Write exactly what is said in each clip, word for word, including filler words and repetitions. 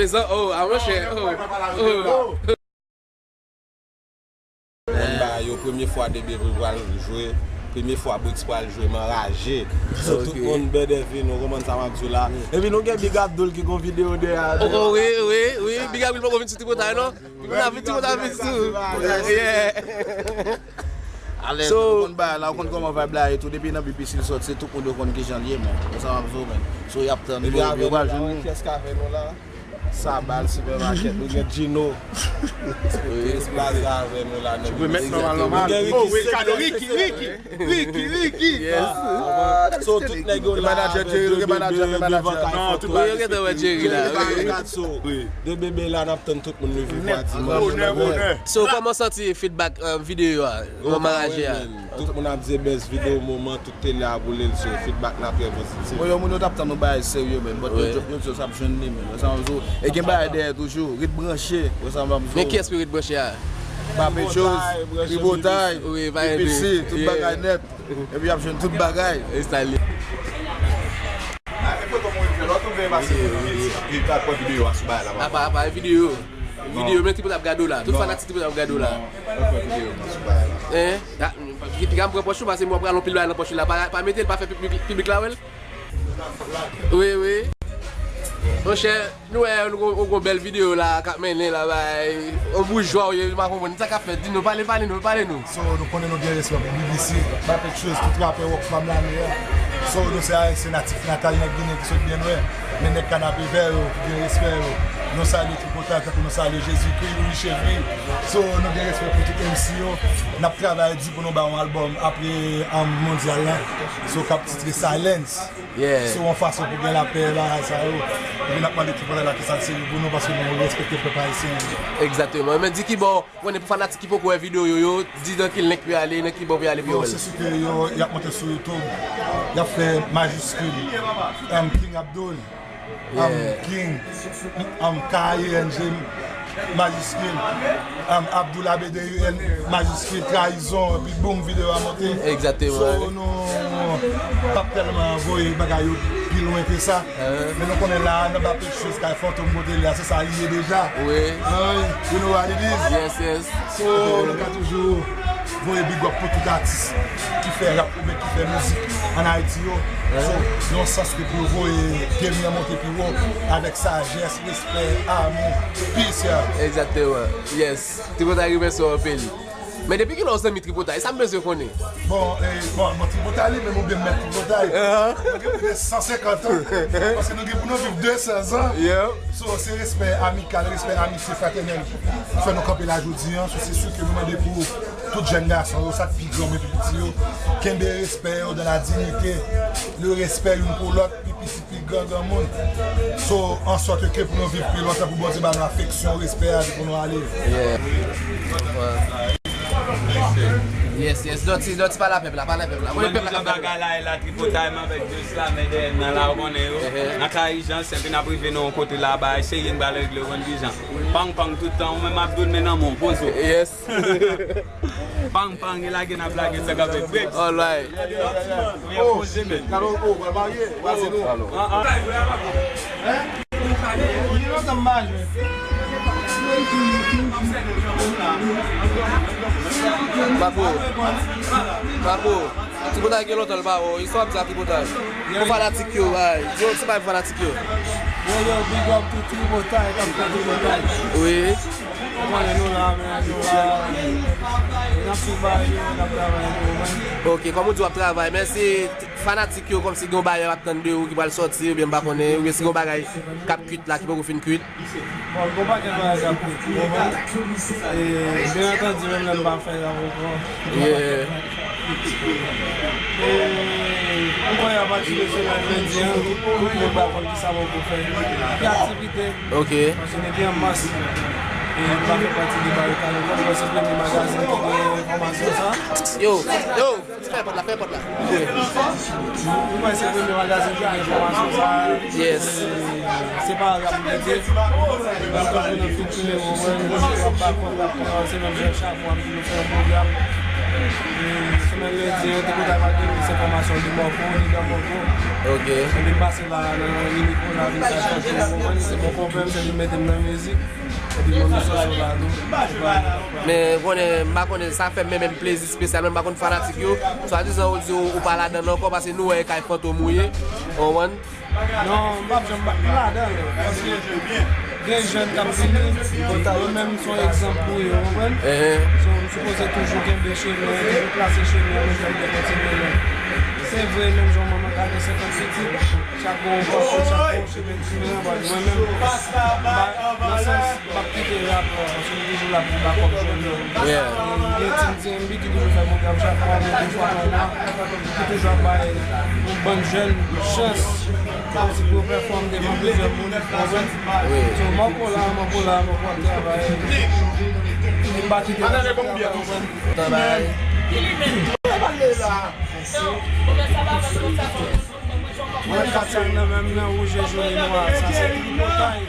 Prezan, oh, a monchè, oh, oh. Konn bagay yo, premye fwa D B pral jwe, premye fwa Brix pral jwe, m anraje. So, tout moun bèdè vin, nou konprann sa m ap di w la. Epi nou gen Big Abdoul ki gon videyo dèyè a. Oh, oh, wi, wi, wi, Big Abdoul poko vin sou Tripotay non. Moun ap vin, tout moun ap vin sou. Yeah. Alèz, so, ou konn bagay la, ou konn kòman vibe la ye tou. Depi nan B P C l sòti, se tout moun yo konn kijan l ye, men. Konsa m ap di w, men. So, y ap tann nou, yo pral jwenn nou. Kiyès k avè nou la? Sabal, Supermarket, nou gen Gino. Wi, Blaze avè nou la, nan B P C. Remèt nòmal, nòmal. Oh, Ricardo, Ricky, Ricky. Ricky, Ricky. Yes. Ah, so, tout nèg yo la, manager Jerry, gen manager, gen manager. Non, tout bagay yo gentan wè Jerry la. Wi. De bebe la, n ap tann tout moun leve vwa dimanch. Bonè, bonè. So, kòman w santi feedback, euh, videyo a? Kòman reyaji a? Tout moun ap di best video moman, tout tele a boule l, so feedback la trè pozitif. Bon, yo, moun yo t ap tann yon bagay serye, men, but yo, yo, yo, yo t ap jwenn li, men. Sa, e gen bagay dèyè toujou, ret branche. Wè sa m ap di w. Men kiyès ki ret branche a? Mbappe Chose, Tripotay, Wi, pa ede. B P C, tout bagay nèt. Epi y ap jwenn tout bagay. E sa l ye. Apa, apa, e videyo. Videyo, men Tripotay ap gade w la. Tout fanatik Tripotay ap gade w la. Hein? Piga m pran pòch ou, paske mwen pral yon pil bagay nan pòch ou la. Pa, pa mete l, pa fè piblik, piblik la wè l. Wi, wi. Monchè, nou wè, nou gon, gon bèl videyo la, k ap mennen la, bay. Yon boujwa, ou ye, m pa konprann. Sa k ap fèt? Di nou, pale, pale nou, pale nou. So, nou konnen nou gen respè pou B B C, Mbappe Chose, tout rapè Rockfam lane a. So, nou se Ayisyen natif natal, nèg Ginen ki sot byen lwen. Men nèg Kanapevè yo, ki gen respè yo. Nou salye Tripotay, tankou nou salye Jezikri, Youri Chevri. So, nou gen respè pou tout M C yo. N ap travay di pou nou ba yon albòm apre, um, mondyal la. So, k ap titre Silence. Yeah. Se yon fason pou gen lapè, bagay sa yo. Epi n ap mande tout moun la ki sa serye pou nou, paske nou respekte pèp ayisyen an. Egzakteman. Men di kibò, konnen pou fanatik ki poko wè videyo yo, yo, di nan ki link pou y ale, nan kibò pou y ale pou yo wè l. Bon, se si ke yo, y ap monte sou YouTube, y ap fè majiskil, um, King Abdoul, um, King, um, K I N G, majiskil, um, Abdoul A B D U L, majiskil, trayizon, epi boum, videyo a monte. Egzakteman. So, nou p ap tèlman voye bagay yo pi lwen ke sa. Men nou konnen la, nan Mbappe Chose, kay Fantom kote li a, se sa li ye deja. Wi. Wi, you know what it is. Yes, yes. So, nou ka toujou voye big up pou tout atis ki fè rap oubyen ki fè mizik ann Ayiti yo. So, yon sans ke pou yo voye demi an monte pi wo avèk sajès, respè, amou, peace, yeah. Egzakteman. Yes. Tripotay, remèsye w anpil. Men depi kilè w zanmi Tripotay? Sa m bezwen konnen. Bon, eh, bon, bon, Tripotay li menm oubyen mèt Tripotay. Mwen gen plis de san senkant an. Paske nou gen pou nou viv de san zan. Yeah. So, se respè amikal, respè amitye fratènèl ki fè nou kanpe la jodi an. So, se si ke nou mande pou tout jèn gason yo, sa k pi gran oubyen pi piti yo, kenbe respè yo dans la dignité, le respect youn pou lòt, pi piti, pi gran, granmoun. So, an sòt ke pou nou viv pi lontan, pou Bondye ba nou afeksyon, respè a, pou nou ale. Yeah. Yes, yes. Dòti, Dòti, pale a pèp la, pale a pèp la. Konnen pèp la k ap gade w. Bagay la, e la, Tripotay, m avèk Just la, men dèyè m nan la, ou konnen yo. Nan Karayijan, se epi n ap rive nan yon kote la, bagay serye, n pral regle, ou konn kijan. Pang, pang, tout tan, ou menm ap dwe men nan men w, poze w. Yes. Pang, pang, e lage n ap lage, sa k ap fèt. All right. Wi, poze men. Gade w, ou pral marye, ou pral se nou. Ah, ah. Papo. Papo. Tripotay gen lontan l pa wè w. Istwa ap di a Tripotay. Pou fanatik yo, bay. Di yon ti bay pou fanatik yo. Yo, yo, big up to Tripotay, k ap fè Tripotay. Wi. Ou konnen nou la, men nou la. N ap swiv bagay yo, n ap travay pou ou menm. Ok, kòm ou di w ap travay, men se fanatik yo kòmsi gen yon bagay y ap tann de ou ki pral sòti, oubyen m pa konnen, oubyen si gen yon bagay k ap kwit la ki poko fin kwit. Bon, gon pakèt bagay k ap kwit, ou konprann? E, byen antandi, menm lè m pa fè l ankò. Yeah. E, m kwè apati de semèn lendi an, tout moun va konn kisa mwen pou fè. Ki aktivite? Ok. Paske depi an mas, e, m pa fè pati de Barikad ankò, m kwè se premye magazin ki gen enfòmasyon sa. Yo, yo, fè pòt la, fè pòt la. M kwè se premye magazin ki gen enfòmasyon sa. Yes. Se pa rap m mete. Mwen toujou nan featuring, ou konprann, nou toujou ap bakòp, ap kòmanse, menm jan chak fwa m toujou fè yon pwogram. E semèn lendi an, Tripotay pral gen lis enfòmasyon li Mòko, li nan Mòko. Ok. Epi m pase la nan Nikola, vin fè chante, ou konprann? Se bon konpè m, se li mete m nan mizik. Epi moun nan Soso la tou. Men konnen, m pa konnen, sa fè m menm plezi espesyalman, m pa konn fanatik yo. Swadizan ou di ou, ou pa ladan l ankò, paske nou wè e kay Fantom ou ye. Ou konprann? Non, m p ap janm bat m ladan l, paske gen jèn k ap vini, mwen menm m se yon egzanp pou yo, w konprann? So, m sipoze toujou kenbe chemen an, toujou trase chemen an, menm jan m te kontinye l. Se vre, menm jan yon manman ka gen senkant pitit, chak bon yon pòt, chak bon yon chemen diferan, but mwen menm, m pa, nan sans, m p ap kite rap, paske m toujou la pou m ba kòb jèn yo. Yeah. E gen Team D M B ki toujou fè pwogram chak mwa, oubyen de fwa nan mwa, ki toujou ap bay yon bann jèn chans, kòmsi pou yo pèfòme devan plizyè moun, w konprann? Wi. So, Mòko la, Mòko la, Mòko ap travay. E m pa kite Mòko travay, w konprann? Travay. Mwen kat sa nan men m nan, wouj e jòn e nwa, sa se Tripotay.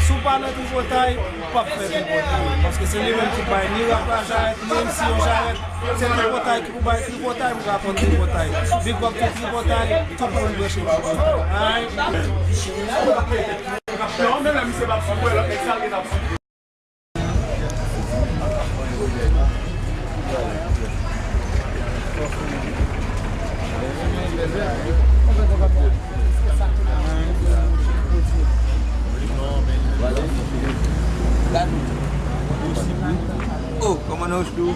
Si w pa nan Tripotay, ou p ap fè Tripotay. Paske se li menm ki bay ni rap la jarèt, ni M C yo jarèt. Se Tripotay ki pou bay Tripotay, pou rakonn Tripotay. Big up tout Tripotay, tout moun branche Tripotay. Alright? Non, men la, misye p ap sou kwè, lòt nèg sa l gen ap sou. Oh, kòman nou tou?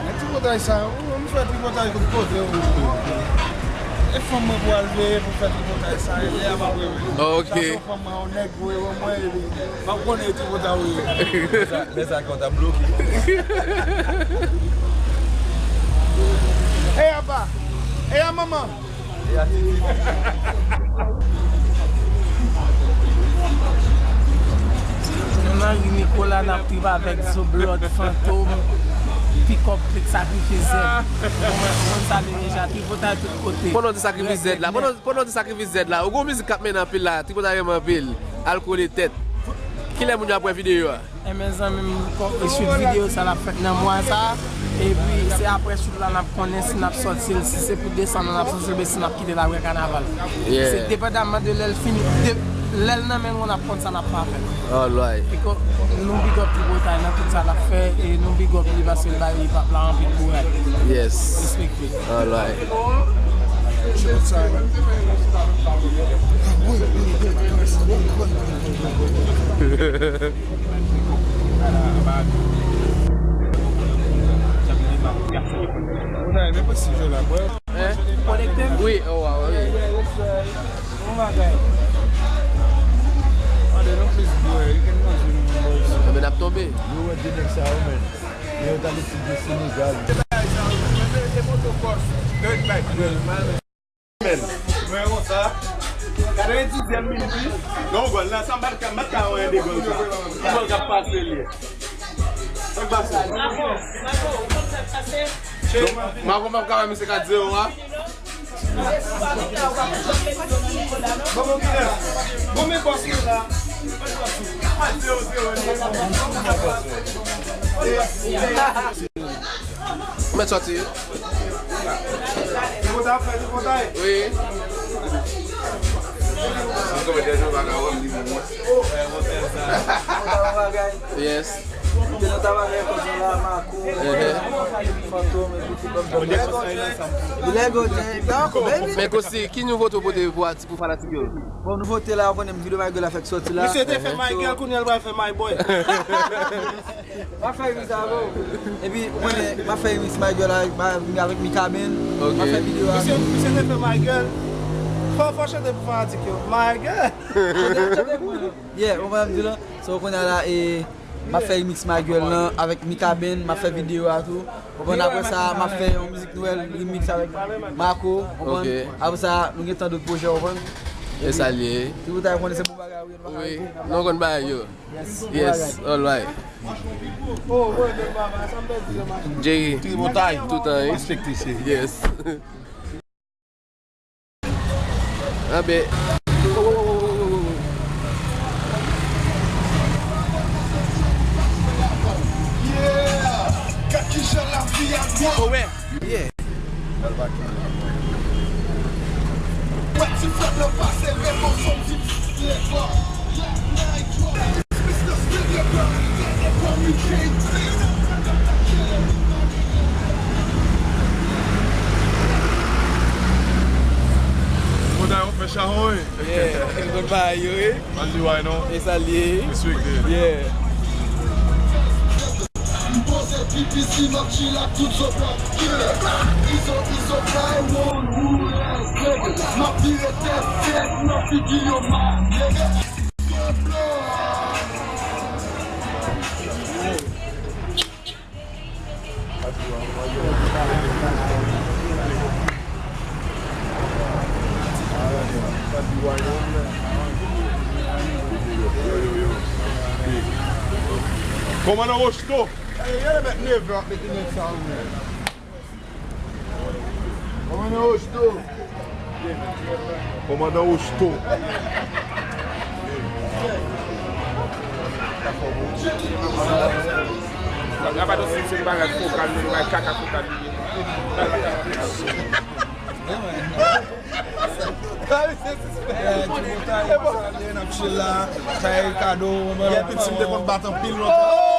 Men tripotay sa, ou, m fè tripotay tout kote, ou. E fanm mwen pou al veye pou fè tripotay sa, e lè a m ap reve. Ok. Sa se yon fanm mwen, yon nèg veye wè mwen, epi m ap konnen tripotay ou ye. Men sa, men sa konn ta bloke. E apa? E a manman? Nou nan ri Nikola, n ap trip avèk Zoblòd, Fantom, Pikòp, Pik Sakrifye Zèb. Mwen, mwen salye deja, tripotay tout kote. Pandan w di Sakrifye Zèb la, pandan, pandan w di Sakrifye Zèb la, ou gon mizik k ap mennen anpil la, tripotay renmen anpil, Alkole Tèt. Kilè moun yo ap wè videyo a? Enben, zanmi m, kò-, chute videyo sa l ap fèt nan mwa sa. Epi, se aprè chute la n ap konnen si n ap sòti l, si se pou desann nan n ap sòti l, oubyen si n ap kite l aprè kanaval. Yeah. Se depandaman de lè l fini, de, lè l nan men nou, n ap konn sa n ap fè avè l. Alright. Piko, nou big up Tripotay nan tout sa l ap fè, e nou big up li paske l bay hip hop la anpil kouraj. Yes. Respekte. Alright. Hein? Wi, oh, wow, wi. Enben, n ap tonbe. Yo wè de nèg sa yo, men. Men yo t al etidye Senegal. Men. Mwen konsa. Katrevendizyèm minit, wi. Non, gòl nan, sa m pa t ka, m pa t ka wè de gòl sa. Ki gòl k ap pase li ye? Sa k pase? Mako, Mako, ou konn sa k pase? Mako p ap ka wè misye kat zewo a. Bon, bon, kilè? Bon, men bòs yo la. Ou mèt sòti. Wi. Yes. Ehe. Men Kosi, ki nouvote w pote pou ati-, pou fanatik yo? Bon, nouvote la, ou konnen videyo My Girl la fèk sòti la. Misye te fè My Girl, kounye a l pral fè My Boy. M ap fè remix avè w. Epi, ou konnen, m ap fè remix My Girl avèk, avèk Mikaben. Ok. M ap fè videyo avèk. Misye, misye te fè My Girl. Fò, fò chante pou fanatik yo. My Girl. Yeah, ou konprann sa m di la? So, kounye a la, e, m ap fè remix My Girl lan avèk Mikaben, m ap fè videyo a tou. Ou konprann, apre sa, m ap fè yon mizik nouvèl, remix avèk Mako, ou konprann? Ok. Apre sa, nou gen tan dòt pwojè, ou konprann? E sa l ye. Tripotay konnen se bon bagay, wi, nou pa ka rete, nou pa ka rete. Wi, nou konn bagay yo. Yes, yes, all right. Jerry, Tripotay, toutan, wi. Respekte, cheri. Yes. Anben. Yeah! Gad kijan lavi a gwo. Oh, wè. Yeah. Pati frèt nan pase revo sòti lèkò. Mwen ta yon fè chahon, wi. Yeah, mwen pa yo, wi. Ann di why non. E sa l ye. Respekte. Yeah. M poze pipi si m ap chill ak tout zòt la. Izo, izo, kay, won, wou, lèz, lèz. M ap vire tèt, tèt nan figi yo, m ap leve. Kòmandan Rocheteau. Kòmandan Rocheteau. Kòmandan Rocheteau. Rapadòs se bagay fokal, men bagay kaka fokal li ye. Tripotay, salye, n ap chill la. Sa e kado, mwen menm. Pitit m te konn bat anpil lontan.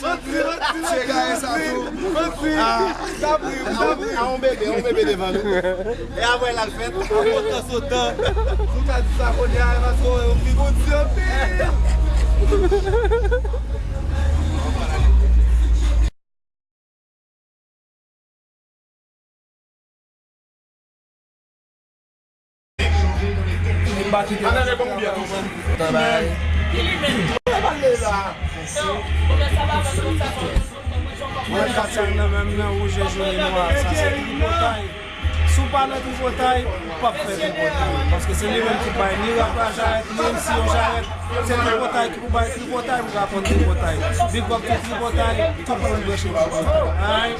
Manti, manti. Se gade sa tou. Manti. Ah. Sa pri, sa pri. A, on bebe, on bebe devan nou. E apre l al fèt. Apre tan sotan. Si w ta di sa kounye a, e paske w wè yo pi gwo ti anpil. Mwen kat sa nan menm nan wouj e jòn e nwa, sa se tripotay. Si w pa nan tripotay, ou p ap fè tripotay. Paske se li menm ki bay ni rap la jarèt, ni M C yo jarèt. Se tripotay ki pou bay tripotay, pou ka konn tripotay. Big up tout tripotay, tout moun branche tripotay. Ay.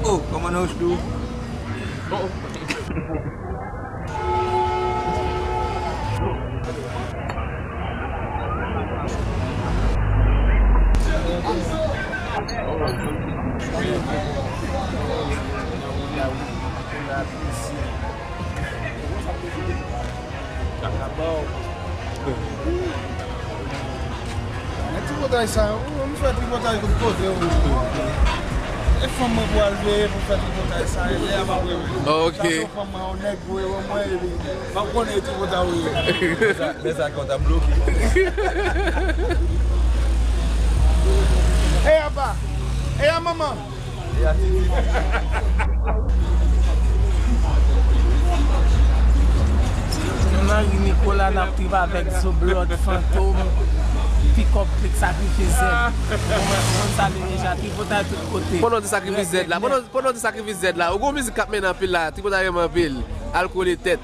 Oh, kòmandan Rocheteau. Men tripotay sa, ou menm fè tripotay kout kote, ou. E fanm mwen pou al veye pou fè tripotay sa, e lè a m ap reve. Ok. Sa se yon fanm mwen, yon nèg vre, wè mwen, epi m ap konnen tripotay ou ye. Men sa, men sa, kontan bloke. E apa? E a manman? Nou nan ri Nikola, n ap trip avèk Zoblòd, Fantom, Pikòp, Klik Sakrifis, Zèb. Ou konn sa li deja, tripotay tout kote. Pandan w di Sakrifis Zèb la, pandan, pandan w di Sakrifis Zèb la, ou gon mizik k ap mennen anpil la, tripotay renmen anpil, Alkole Tèt.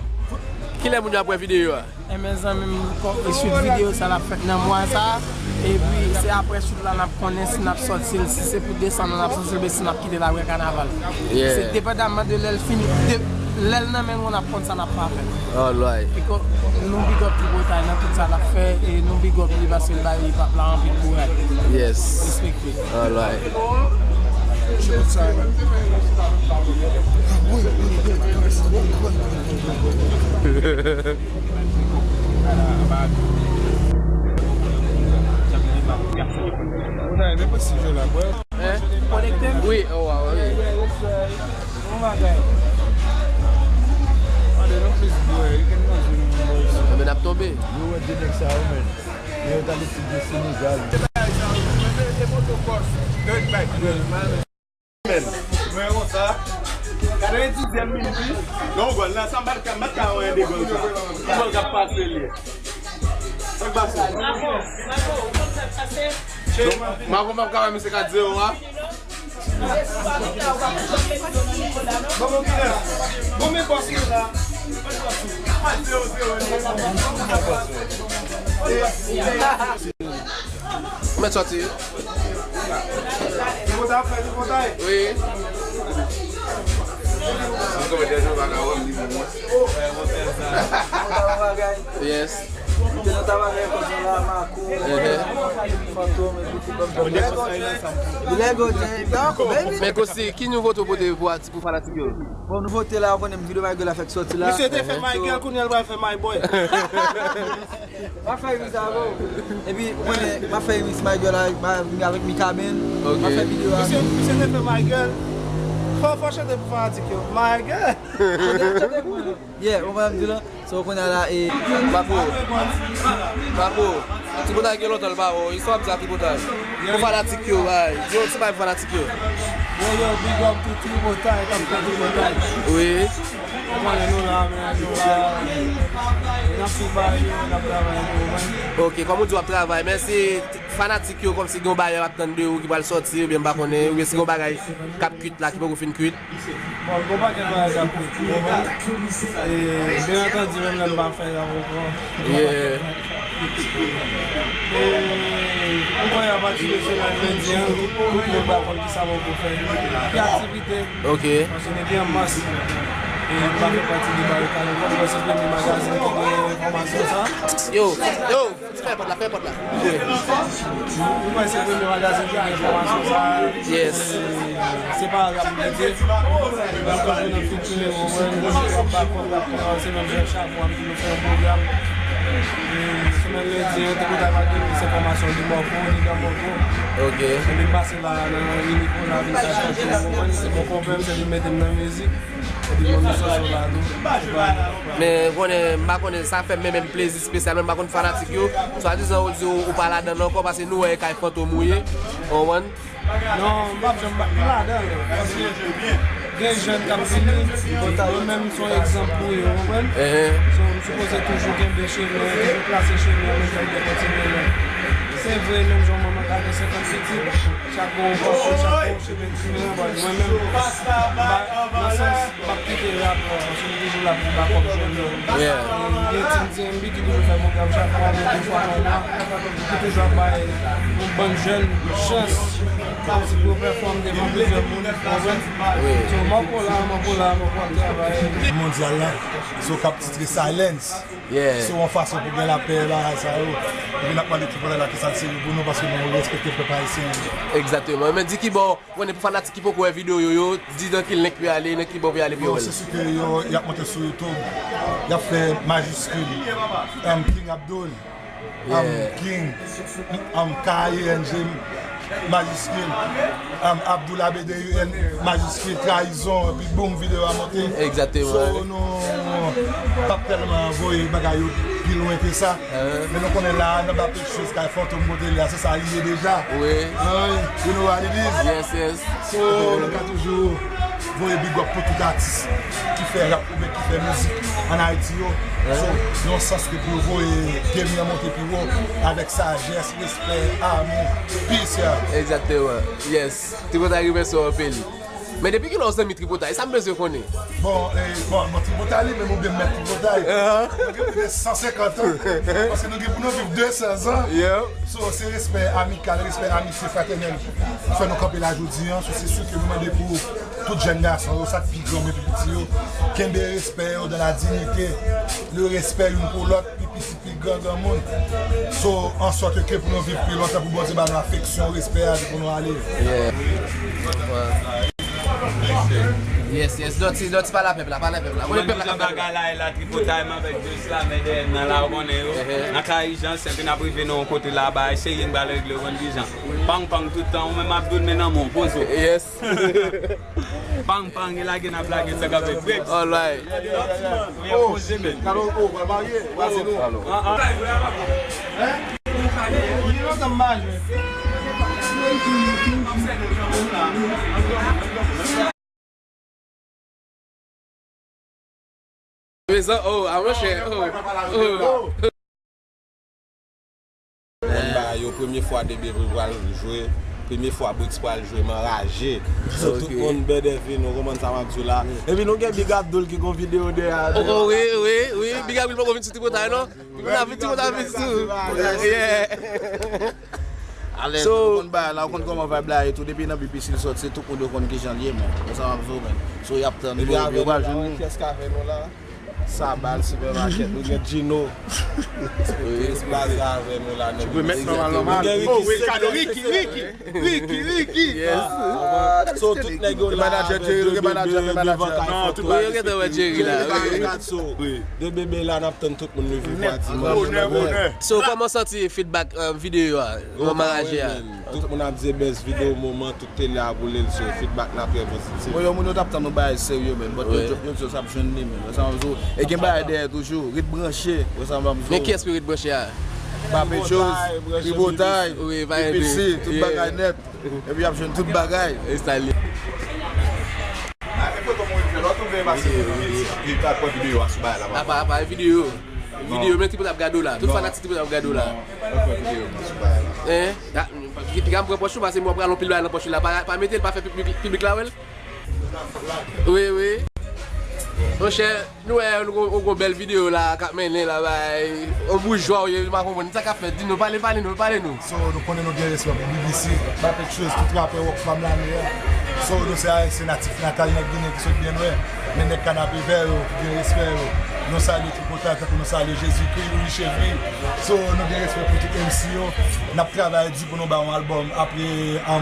Kilè moun yo ap wè videyo a? Enben zanmi m, chit videyo sa l ap fèt nan mwa sa. Epi se apre chit la n ap konnen si n ap sòti l, si se pou desann nan n ap sòti l, oubyen si n ap kite l apre kanaval. Yeah. Se depandaman de lè l fini, de, lè l nan men nou, n ap konn sa n ap fè avè l. Alright. Piko, nou big up Tripotay nan tout sa l ap fè, e nou big up li paske l bay hip hop la anpil kouraj. Yes. Respekte. Alright. Hein? Konekte m? Wi, oh, wow, wi. Bon bagay. Mande nou plis bwè, you can imagine. Enben, n ap tonbe. Yo wè de nèg sa yo, men. Men yo t al etidye Senegal. Men. Mwen konsa. Katrevendizyèm minit, wi. Non, gòl la, sa m pa t ka, m pa t ka wè de gòl sa. Ki gòl k ap pase li? Sa k pase? Mako p ap ka wè misye kat zewo a. Bon, men bòs mwen la. Mèt sòti. Wi. Yes. Fantom, epi tout lòt bèl. Men Kosi, ki nouvote w pote pou ati-, pou fanatik yo? Bon, nouvote la, ou konnen m videyo My Girl la fèk sòti la. Misye te fè My Girl, kounye a l pral fè My Boy. M ap fè remix avè w. Epi, ou konnen, m ap fè remix My Girl la, m ap vini avèk Mikaben. M ap fè videyo a. Misye, misye te fè My Girl. Fò, fò chante pou fanatik yo. My Girl. Yeah, ou konprann m di la? So, kounye a la, e, Mako. Mako. Tripotay gen lontan l pa wè w. Kisa w ap di a Tripotay? Pou fanatik yo, bay. Di yon ti bay pou fanatik yo. Yo, yo, big up tout Tripotay, k ap fè Tripotay. Wi. Ou konnen nou la, men nou la. N ap swiv bagay yo, n ap travay, nou konprann. Ok, kòm ou di w ap travay, men se fanatik yo kòmsi gen yon bagay y ap tann de ou ki pral sòti, oubyen m pa konnen, oubyen si gen yon bagay k ap kwit la ki poko fin kwit. Bon, gon pakèt bagay k ap kwit, ou konprann? E, byen antandi, menm lè m pa fè l ankò. Yeah. E, ou konnen apati de semèn lendi an, tout moun va konn kisa mwen pou fè. Ki aktivite? Ok. Paske depi an mas, e, m pa fè pati de Barikad ankò, m panse premye magazin ki gen enfòmasyon sa. Yo, yo! Fè pòt la, fè pòt la. Ou wè se premye magazin ki gen enfòmasyon sa. Yes. Se pa rap m mete. Mwen konprann nan fiti, mwen wè nou ap bakòp, n ap kòmanse menm jan chak fwa m di nou fè yon pwogram. E semèn lendi an, te kontak m ak Elis enfòmasyon li Mòfo, li nan Mòfo. Ok. Se li pase la nan Ri Nikola, vin sa chante, ou konprann, se bon konpè m, se li mete m nan mizik. Epi mwen, m sòso la tou. Men, konnen, m pa konnen, sa fè m menm plezi espesyalman, m pa konn fanatik yo. Swadizan, ou di ou, ou pa ladan l ankò, paske nou wè e kay Fantom ou ye. Ou konprann? Non, m p ap janm pa, m ladan l. Paske gen jèn k ap vini, mwen menm, m se yon egzanp pou yo, ou konprann? So, m sipoze toujou kenbe chemen, toujou trase chemen an, menm jan m te kontinye menm. Se vre, menm jan manman ka gen senkant pitit, chak gen yon pòch, chak gen yon chemen diferan, but mwen menm, m pa, nan sans, m p ap kite rap, paske nou toujou la pou bakòp jèn yo. Yeah. Gen Team D M B ki toujou fè pwogram chak mwa, oubyen de fwa nan mwa, ki toujou ap bay yon bann jèn chans, kòmsi pou yo pèfòm devan plizyè moun, ou konprann? Wi. So, Mòfo la, Mòfo la, Mòfo ap travay. Mondyal la, so k ap titre Silence. Yeah. Se yon fason pou gen lapè bagay sa yo. Epi n ap mande tout bagay la ki sa l serye pou nou, paske nou respekte pèp ayisyen an. Egzakteman. Men di kibò, ou konnen pou fanatik ki poko wè videyo yo, yo, di nan ki link pou y ale, nan kibò pou y ale pou yo wè l. Bon, se si ke yo, y ap monte sou YouTube. Y ap fè majiskil, um, King Abdul, um, King, um, K A Y N G, majiskil, um, Abdoul A B D U L, majiskil, trayizon, epi boum, videyo a monte. Egzakteman. So, nou p ap tèlman voye bagay yo pi lwen ke sa. Men nou konnen la, nan ba pechòz kay Fantom kote li a, se sa li ye deja. Wi. Wi, you know what it is. Yes, yes. So, nou ka toujou voye big up pou tout atis ki fè rap oubyen ki fè mizik ann Ayiti yo. So, nan sans ke pou yo voye game nan monte pi wo avèk sajès, respè, amou, peace, yeah. Egzakteman. Yes. Tripotay, remèsye w anpil. Men depi kilè w zanmi Tripotay? Sa m bezwen konnen. Bon, eh, bon, bon, Tripotay li menm oubyen mèt Tripotay. Mwen gen plis de san senkant an. Paske nou gen pou nou viv de san zan. Yeah. So, se respè amikal, respè amitye fratènèl ki fè nou kanpe la jodi an. So, se si ke nou mande pou tout jèn gason yo, sa k pi gran oubyen pi piti yo, kenbe respè yo dans la dignité, le respect youn pou lòt, pi piti, pi gran, granmoun. So, an sòt ke pou nou viv pi lontan, pou Bondye ba nou afeksyon, respè a, pou nou ale. Yeah. Yes, yes. Dòti, Dòti, pale a pèp la, pale a pèp la. Ou konnen pèp la k ap gade. Bagay la, e la, Tripotay, m avèk de slamè dèyè m nan la, ou konnen yo. Nan Kay Ijans, epi n ap rive nan yon kote la, bagay serye n pral regle, ou konn kijan. Pang, pang, tout tan, ou menm Abdoul, men nan men w, poze w. Yes. Pang, pang, e lage n ap lage, sa k ap fè brek. Alright. Oh, poze men. Kalo, oh, pral marye. Pase nou. Ah, ah. Hein? Li lontan m pa jwe. Mezan, oh, a monchè, oh, oh. Konn bagay yo, premye fwa D B pral jwe, premye fwa Brix pral jwe, m anraje. So, tout moun bèdè vin, nou konprann sa m ap di w la. Epi nou gen Big Abdoul ki gon videyo dèyè a. Oh, oh, wi, wi, wi, Big Abdoul poko vin sou tripotay non. Moun ap vin ti moun ap vin sou. Yeah. Alèz, so, ou konn bagay la, ou konn kòman vibe la ye tou. Depi nan B P C l sòti, se tout moun yo konn kijan l ye, men. Wè sa m ap di w, men. So, y ap tann nou, epi yo pral jwenn nou. Kiyès k avè nou la? Sabal, Sipèmakèt, nou gen Gino. Tout baz la avè nou la, nèg. Tu peux mettre normalement. Oh, Ricardo, Ricky, Ricky. Ricky, Ricky. Yes. Ah, so, tout nèg yo la avèk de bebe devan kay foto a. Wi, yo gentan wè Jerry la, wi. So, de bebe la, n ap tann tout moun leve pou dimanch. So, kòman w santi feedback, euh, videyo a, nan maraje a? Tout moun ap di best videyo moman, tout tele a boule l, so feedback la trè pozitif. Bon, yo, moun yo t ap tann yon bagay serye, men, but yo, yo, yo, yo t ap jwenn li, men. Wè sa m ap di w. E gen bagay dèyè toujou, ret branche, wè sa m ap di w. Men kiyès ki ret branche a? Pape Chose, Tripotay, wi, B P C, tout bagay nèt. Epi y ap jwenn tout bagay. E sa li. Apa, apa, videyo. Videyo, men Tripotay ap gade w la. Tout fanatik Tripotay ap gade w la. Hein? Piga m pran pòch ou, paske mwen pral yon pil bagay nan pòch ou la. Pa, pa mete l, pa fè piblik, piblik la wè l. Wi, wi. Monchè, nou wè, nou gon, gon bèl videyo la, k ap mennen la, bay. On boujwa, ou ye, m pa konprann. Sa k ap fèt, di nou, pale, pale nou, pale nou. So, nou konnen nou gen respè pou B B C, Pape Chose, tout rapè Rockfam lane a. So, nou se Ayisyen natif natal, nèg Ginen ki sot byen lwen. Men nèg Kanapevè yo, ki gen respè yo. Nou salye Tripotay, tankou nou salye Jezikri, Louis Chevry. So, nou gen respè pou tout M C yo. N ap travay di pou nou ba yon albòm apre, um,